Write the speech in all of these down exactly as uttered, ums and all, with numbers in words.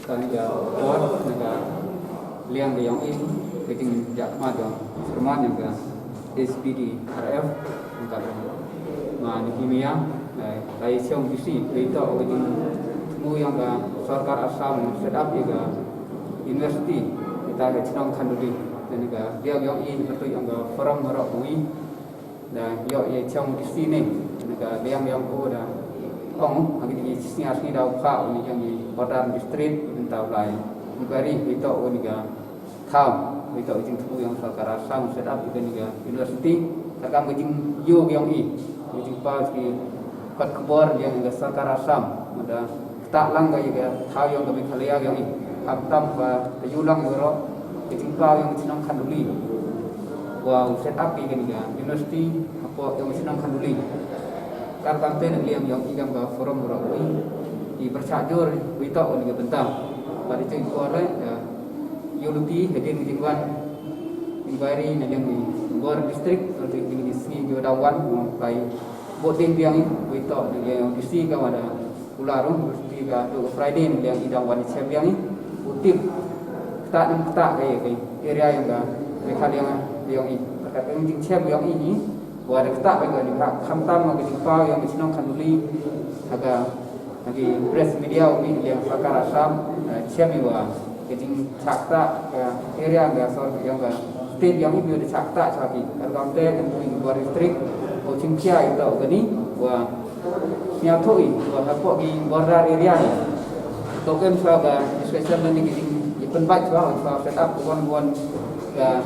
Tang ya por na ka liang ka yong i, ka jingyakhmat yong chairman yong ka S P D R F, yong ka ma Nicky Miah, eh, ka i chong D C, ka i toh ka jingthmu yong ka sorkar Assam set up ya ka university, ita ka chnong Khanduli. Te na ka liang yong i, ka tu yong ka forum harok bui, da yoh ye chong D C ne, na ka liang yong ko da ong, ha ki sngi ar sngi da u pha u ni yong i border district, mynta u lai inquiry, wi toh u ni ka thaw, wi toh u jingthmu yong sorkar Assam set up u ni ka university, ka kam ka jingyoh yong i, ka jingpa ki kot khubor yong ka sorkar Assam, mynta ktah lang ka ya ka thaw yong ka Meghalaya yong i. Khamtam wa ka yoh lang waroh ka jingpa yong ka chnong Khanduli wa u set up i kani ka university hapoh yong ka chnong Khanduli. Kar kamte na liang yong i kam ka forum waroh i, i pyrchah jur wi toh u ni ka bynta. Bad i tu i por le, ya, yoh luti hadien ka jingwan inquiry na liang i Bor District, na liang i sngi yoh da wan, mo kai bot ding biang i, wi toh na liang yong D C ka wa da u la rung, ti ka tu Friday ni liang i dang wan i chem yong i, u tip. Kata nang kata ka i, ka area yong ka, Meghalaya yong i. Kata ka jingchem yong i ni, wa da kata ka ni, ha, khamtam ka jingpa yong i chnong Khanduli, ha ka, ha ki press media u ni liang sorkar Assam, eh, chem i wa ka jingchakta ka area ka sor yong ka state yong i, da chakta chaki. Kar kamte ka tu i Bor District, o chingkhia i toh ka ni, wa sñiawthooh i wa hapoh ki border area ni, toh em chwa ka special learning, ki jing i pynbait chwa, chwa set up wan wan ka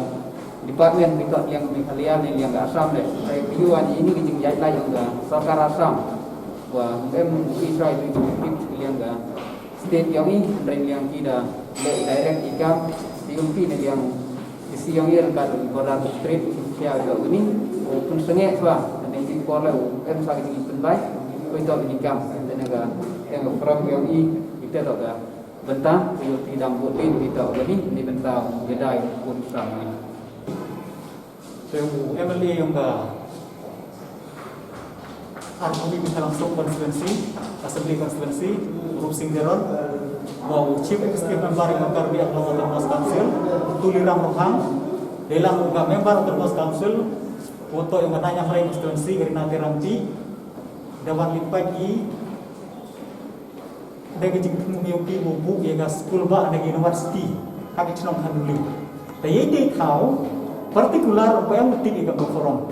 department, wi toh liang Meghalaya ne liang ka Assam le. Te yu wan i ni ki jingyaid lai yong ka sorkar Assam, wa em i chwa i jingtip liang ka state yong i, hynrei liang ki da le direct i kam, ti yong ki ne liang D C yong i, rangkat u border district, u chingkhia u ni, u pynsangeh chwa, hynrei ki por le u em chwa ki jingpynbait, u toh ni kam, te na ka, em ka forum yong i, i te toh ka bynta, u ti dang bot din, i toh ka ni, ni bynta u yadai u pun sam ni. Te u M L A yong ka Arphawi Pynthorumsuk Constituency, Assembly Constituency, Rup Singh Teron, wa u Chief Executive Member yong ka Karbi Anglong Autonomous Council, Tuliram Ronghang, deilang u ka Member Autonomous Council, wa toh yong ka Nanyangrai Constituency, Rina Terangti, da wan li pait i, da ka jingthmu yong ki wow buh ya ka school bah na ka university ha ka chnong Khanduli. Te yei te thaw particular pa em u tip ya ka forum.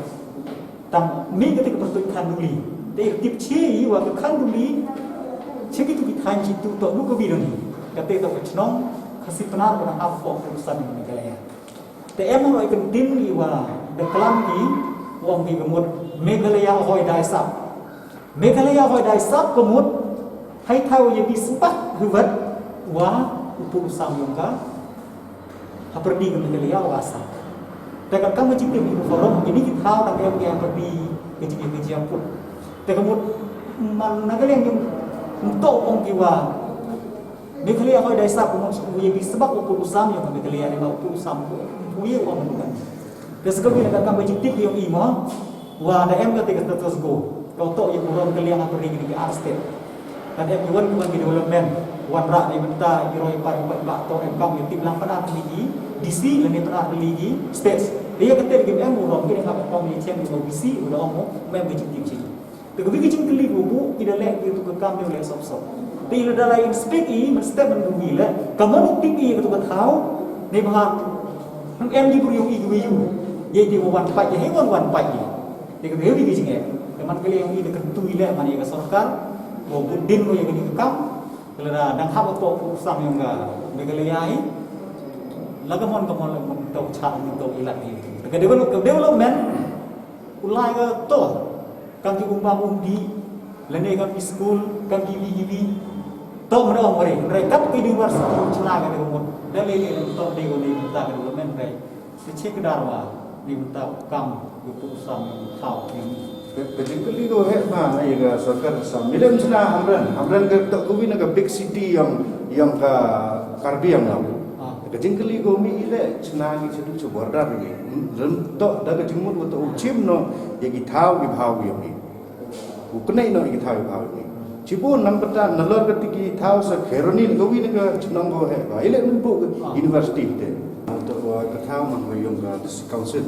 Tang mi ka te ka pyrtuit Khanduli. Te i tip chi i wa ka Khanduli, chi ki tu ki thain chi tu toh lu ka wi dang hi. Ka te toh ka chnong Khasi Pnar ka na hapoh ka san Meghalaya. Te em u roi kyntien i wa da klam ki, wa ong ki ka mut Meghalaya hoi dai sap. Meghalaya hoi dai sap ka mut, hei thaw ya bi spak huwat wa u pu u sam yong ka, ha pyrdi ka Meghalaya wa Assam. Te ka kam ka jingtip i forum, ini ki thaw dang em ki ha pyrdi ka jingim ka jingput. Te ka mut, man na ka liang yong, ym toh ong ki wa Meghalaya hoi dai sap, u mut u ya bi sbak u pu u sam yong ka Meghalaya, ne ma u pu u sam u, u ya u ong u kan. Te sa ka wi na ka kam ka jingtip yong i mo, wa da em ka te ka status quo. Ka toh ya burom ka liang ha ka ri ni ka ar state. Ka em ki wan ki wan ki development, wan rah ni bynta i roi par i pat ba toh em kam ya tip lang Pnar ni ki D C, lane Pnar ni ki states. Te ya ka te ki em burom ki ni ka kam ya chem ni D C, u da ong mo, mem ka jingtip chi. Te ka wi ka jingkylli ka u pu, i da leh ki tu ka kam, i da leh sop sop. Te i la da la inspect i, man step man ka wi le, ka man u tip i ka tu ka thaw, ne bha, nang em ki bru yong i ki wi yu. Ye ki wan wan pait, ye wan wan pait i. Te ka wi ka jingeh. Te man ka le yong i da ka tu i le, man ye ka sorkar, wa bu din wa ye ka ni ka kam, ka la da dang hap ko u sam yong ka, Meghalaya i. La ka mon ka mon la mon tau chan, mon tau ilat i. Te ka develop, ka development, u lai ka toh, kam ki um bam um dih, lane kam ki school, kam ki wi ki wi. Toh mane ong mare, mare kat ki university chna ka de mut. Da le le toh de ko ni ta ka development re. Te che ka dar wa, ni ta kam, yu pu sam thaw ni. Ka, ka jingkylli ko heh ma, na ya ka sorkar Assam. Ni lem chna Hamren, Hamren ka toh ko wi na ka big city yong, yong ka Karbi Anglong. Ah. Ka jingkylli ko mi i le chna ki chedu che border ni. Lem toh da ka jingmut wa toh u chim noh ya ki thaw ki bhaw yong i. U kynai noh ya ki thaw ki bhaw yong i. Chibun nam pata nalor ka tiki thaw sa Kheroni ka wi na ka chnong ko he ba ile mun bu university te. To wa ka thaw man ko yong ka district council.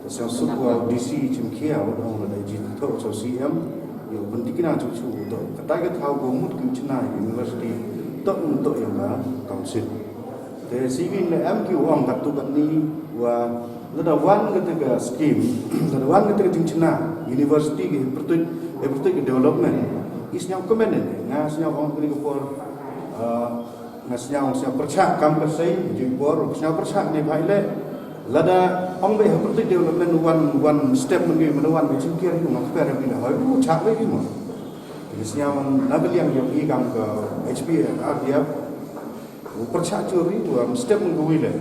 Ka seng suk wa D C chim khia wa dong la ji to so C M. Yo bun tiki na chu chu to ka tai ka thaw ko mut ki chna university to to yong ka council. Te sibin le em ki u ong katu katni wa lada wan kata ka scheme, lada wan kata ka jingchna university ki pyrtuit, eh, pyrtuit ka development. I sñiaw comment ne, nga sñiaw ong kani ka por, ah, nga sñiaw, sñiaw pyrchah kam ka sei, jingpor, sñiaw pyrchah ne bhai le. Lada ong be ha pyrtuit development wan, wan step man ki, man wan ka jingkiar ki, man ka per ki le, hoi, u chah le ki mo. Ki sñiaw man na ka liang yong i kam ka H P R D F. U pyrchah churi, u am step mun ka wi le.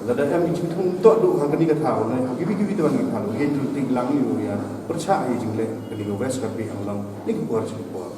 Lada em ki jingthung to du ha kani ka thaw ne, ha kiwi kiwi te wan ki thaw, ye tu ting lang yu ya. Pyrchah ye jingle kani ka West Karbi Anglong, ni ki por chi por.